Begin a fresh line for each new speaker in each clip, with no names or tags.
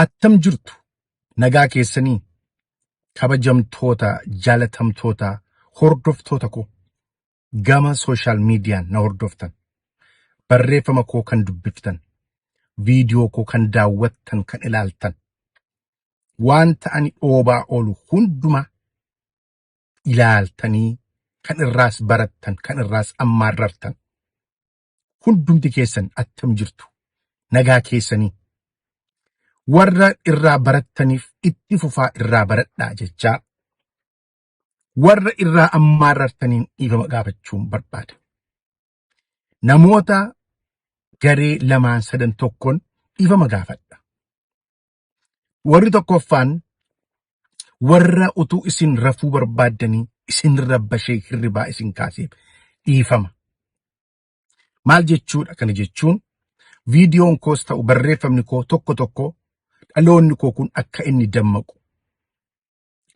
Attam jirtu nagaa keessanii kabajamtoota jaalatamtoota hordoftoota koo gama social miidiyaan na hordoftan barreeffama koo kan dubbiftan viidiyoo koo kan daawwattan kan ilaaltan wanta ani dhoobaa oolu hundumaa ilaaltanii kan irraas barattan kan irraas ammaarrartan hundumti keessan attam jirtu nagaa keessanii warra irraa barattaniif itti fufaa irraa baradhaa jechaa warra irraa ammaarrartaniin dhiifama gaafachuun barbaada. Namoota garee lamaan sadan tokkoon dhiifama gaafadha. Warri tokkoffaan warra utuu isin rafuu barbaaddanii isin rabbashee hirribaa isin kaaseef dhiifama. Maal jechuudha kana jechuun viidiyoon koos ta'u barreeffamni koo tokko tokko dhaloonni koo kun akka inni dammaqu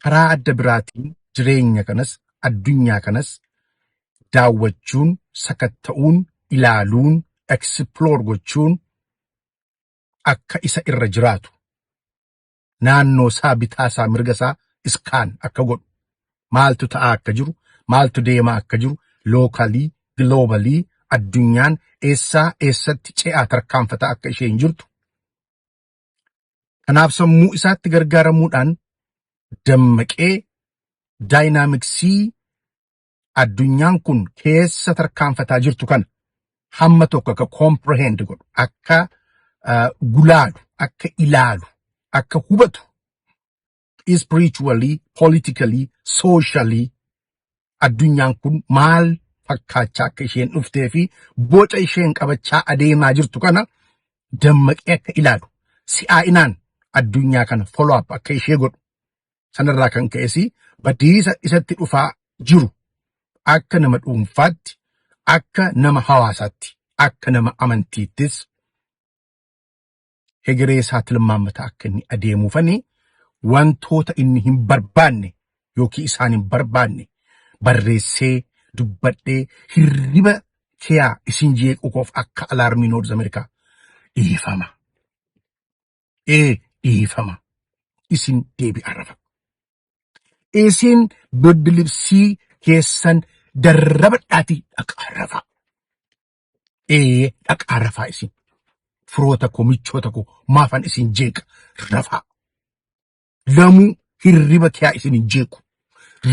karaa adda biraatiin jireenya kanas addunyaa kanas daawwachuun sakatta'uun ilaaluun explore gochuun akka isa irra jiraatu naannoo isaa bitaa isaa mirga isaa scan akka godhu maaltu ta'aa akka jiru maaltu deemaa akka jiru locally globally addunyaan eessaa eessatti ce'aa tarkaanfataa akka isheen jirtu kanaaf sammuu isaatti gargaaramuudhaan dammaqee dynamics addunyaan kun keessa tarkaanfataa jirtu kana hamma tokko akka comprehend godhu akka gulaalu akka ilaalu akka hubatu spiritually, politically, socially addunyaan kun maal fakkaachaa akka isheen dhuftee fi boca isheen qabachaa adeemaa jirtu kana dammaqee akka ilaalu si'aa'inaan addunyaa kana follow up akka ishee godhu sanarraa kan ka'es badiisa isatti dhufaa jiru akka nama dhuunfaatti, akka nama hawaasaatti, akka nama amantiittis hegeree isaa tilmaammataa akka inni adeemuufani wantoota inni hin barbaanne yookiin isaan hin barbaanne barreessee dubbadhee hirriba kiyaa isin jeequu koof akka alarm North America dhiifama. Ee, dhiifama. Isin deebi'aa rafa. Isin birdilibsii keessan darrabadhaatii dhaqaa rafaa. Ee, dhaqaa rafaa isin. Firoota koo, michoota koo, maafan isin jeeqa? Rafaa. Lamuu hirriba kiyaa isin hin jeequ.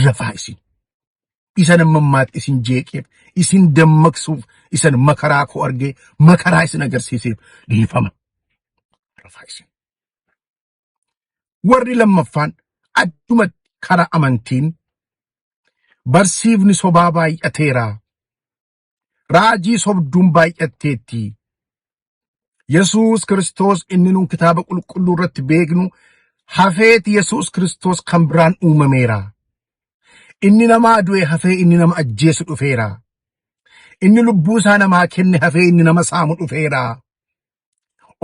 Rafaa isin. Isa nama ammaatti isin jeeqeef, isin dammaqsuuf, isan makaraa koo argee makaraa isin agarsiiseef dhiifama. Rafaa isin. Warri lammaffaan addumatti karaa amantiin barsiifni sobaa baay'ateera. Raajii sobduun baay'atteetti. Yesuus Kiristoos inni nuun kitaaba qulqulluu irratti beeknu hafeeti Yesuus Kiristoos kan biraan uumameera. Inni namaa du'e hafee inni nama ajjeesu dhufeera. Inni lubbuu isaa namaa kenne hafee inni nama saamu dhufeera.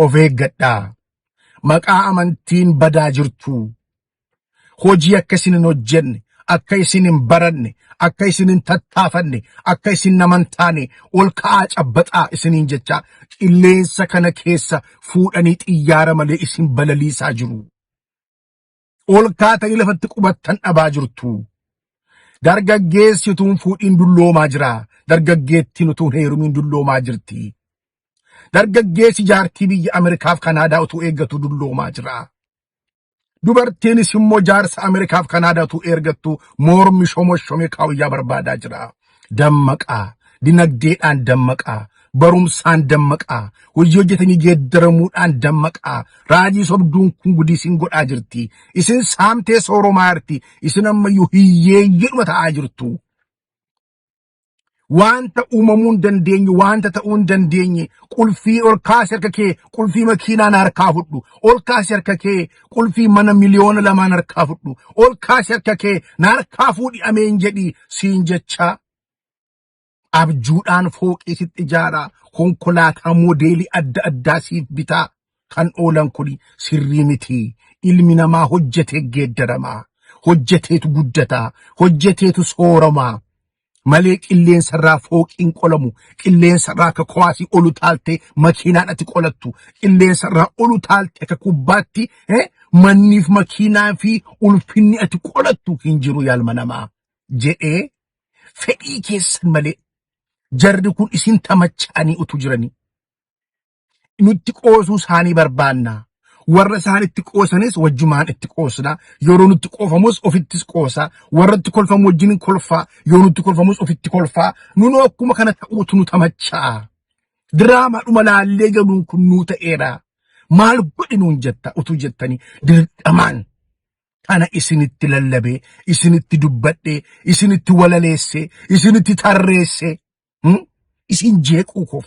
Of eeggadhaa. Maqaa amantiin badaa jirtu. Hojii akka isin hin hojjenne, akka isin hin baranne, akka isin hin tattaafanne, akka isin nama hin taane ol ka'aa cabbaxaa isiniin jecha qilleensa kana keessa fuudhanii xiyyaara malee isin balaliisaa jiru. Ol kaatanii lafatti qubattan dhabaa jirtu. Dargaggeessi utuu hin fuudhiin dulloomaa jira. Dargaggeettiin utuu hin heerumiin dulloomaa jirti. Dargaggeessi jaartii biyya Ameerikaaf Kanaadaa utuu eeggatu dulloomaa jira. Dubartiinis immoo jaarsa Ameerikaaf Kanaadaa utuu eeggattu mormi shomoshomee kaawuyyaa barbaadaa jira. Dammaqaa, dinagdeedhaan dammaqaa, barumsaan dammaqaa, hojii hojjetanii geeddaramuudhaan dammaqaa. Raajii sobduun kun gudii isin godhaa jirti. Isin saamtee sooromaa jirti. Isin ammayyuu hiyyeeyyiidhuma ta'aa jirtu. Wanta uumamuu hin dandeenye, wanta ta'uu hin dandeenye, qulfii ol kaasi harka kee, qulfii makiinaan harkaa fudhu, ol kaasi harka kee, qulfii mana 2,000,000 harkaa fudhu, ol kaasi harka kee, na harkaa fuudhi ameen jedhi siin jecha abjuudhaan fooqii sitti ijaaraa, konkolaataa moodeelii adda addaa siif bitaa kan oolan kun sirrii miti. Ilmi namaa hojjetee geeddaramaa, hojjeteetu guddataa, hojjeteetu sooramaa. Malee qilleensarraa fooqiin qolamu, qilleensarraa akka kowaasii olu taaltee makiinaan ati qolattu, qilleensarraa olu taalte akka kubbaatti manniif makiinaa fi ulfinni ati qolattu hin jiru yaalma namaa jedhee fedhii keessan malee jarri kun isin tamacha'anii utuu jiranii nutti qoosuu isaanii barbaanna. Warra isaan itti qoosanis wajjumaan itti qoosna. Yeroo nutti qoofamus ofittis qoosa. Warra itti kolfamu wajjin kolfaa. Yoo nutti kolfamus ofitti kolfaa. Nunoo akkuma kana ta'uutu nu tamacha'a. Diraamaadhuma laallee galuun kun nuu ta'eera. Maal godhi nuun jetta utuu jettanii dirqamaan kana isinitti lallabee, isinitti dubbadhee, isinitti walaleessee, isinitti tarreessee, isin jeequu koof,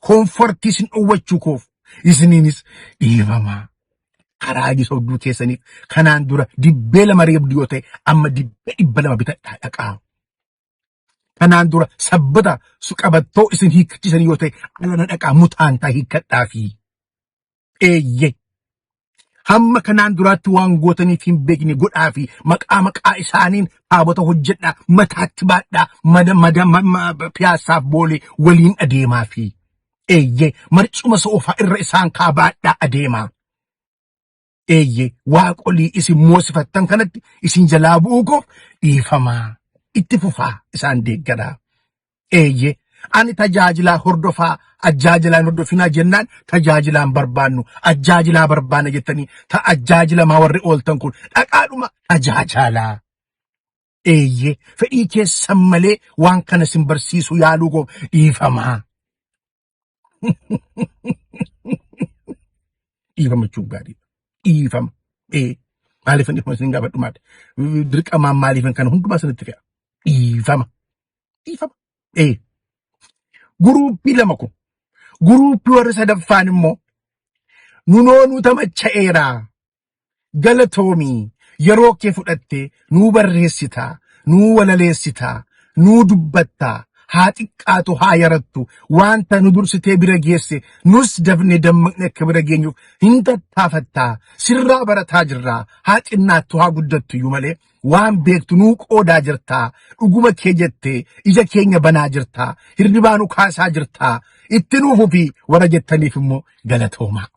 koonfortii isin dhowwachuu koof, isiniinis dhiifamaa. Karaa sobduu keessaniif kanaan dura dibbee 2 reebdu yoo ta'e amma dibbee 200 bitadhaa dhaqaa. Kanaan dura sabbata qabattoo isin hiikkachiisan yoo ta'e alana dhaqaa mutaantaa hiikkadhaa fi eeyye. Hamma kanaan duraatti waan gootaniif hin beekne godhaa fi maqaa maqaa isaaniin taabota hojjedhaa mataatti baadhaa mana mada piyaassaaf boolee waliin adeemaa fi eeyye marcuma soofaa irra isaan kaabaadhaa adeemaa. Eeyye waaqolii isin moosifattan kanatti isin jalaa bu'uu koof dhiifamaa itti fufaa isaan deeggaraa. Eeyye ani tajaajilaa hordofaa ajjaajilaan hordofinaa jennaan tajaajilaan barbaannu ajjaajilaa barbaanna jettanii ta ajjaajilamaa warri ooltan kun dhaqaadhuma tajaajilaa. Eeyye fedhii keessan malee waan kana isin barsiisuu yaaluu koof dhiifamaa. Dhiifama jechuun gaariidha. Dhiifama. Ee maaliifan dhiifama isin gaafadhu maali? Dirqamaan maaliifan kana hundumaa isinitti fe'a? Dhiifama. Dhiifama. Ee guruuppii 2 kun guruuppii warri sadaffaan immoo nunoo nu tamacha'eera. Galatoomii yeroo kee fudhattee nuu barreessitaa, nuu walaleessitaa, nuu dubbattaa, haa xiqqaatu haa yarattu, wanta nu dursitee bira geesse nus dafnee dammaqne akka bira geenyuuf hin tattaafattaa, sirraa barataa jirraa, haa xinnaattu haa guddattu iyyuu malee waan beektu nuu qoodaa jirtaa, dhuguma kee jettee ija keenya banaa jirtaa, hirribaa nu kaasaa jirtaa, itti nuu fufii warra jettaniif immoo galatoomaa.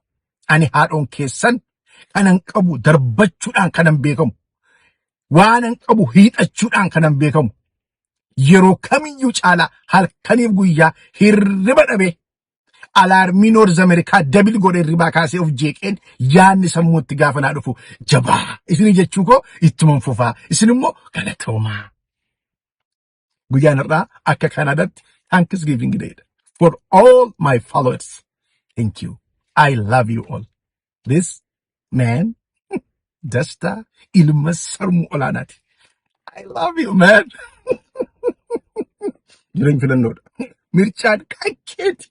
Ani haadhoon keessan kanan qabu darbachuudhaan kanan beekamu. Waanan qabu hiixachuudhaan kanan beekamu. Yeroo kamiyyuu caalaa halkaniif guyyaa hirriba dhabee alaarmii Noorz Ameerikaa dabil godhee hirribaa kaasee of jeeqeen yaadni sammuutti gaafa naa dhufu jabaa isinii jechuu koo ittuman fufaa isin immoo galatoomaa. Guyyaan har'aa akka Kanaadaatti Thanksgiving Day dha. For all my followers, thank you. I love you all. This man, Dasta ilma sarmuu olaanaati. I love you, man. Jireenya filannoodha. Mirchaan kan keeti.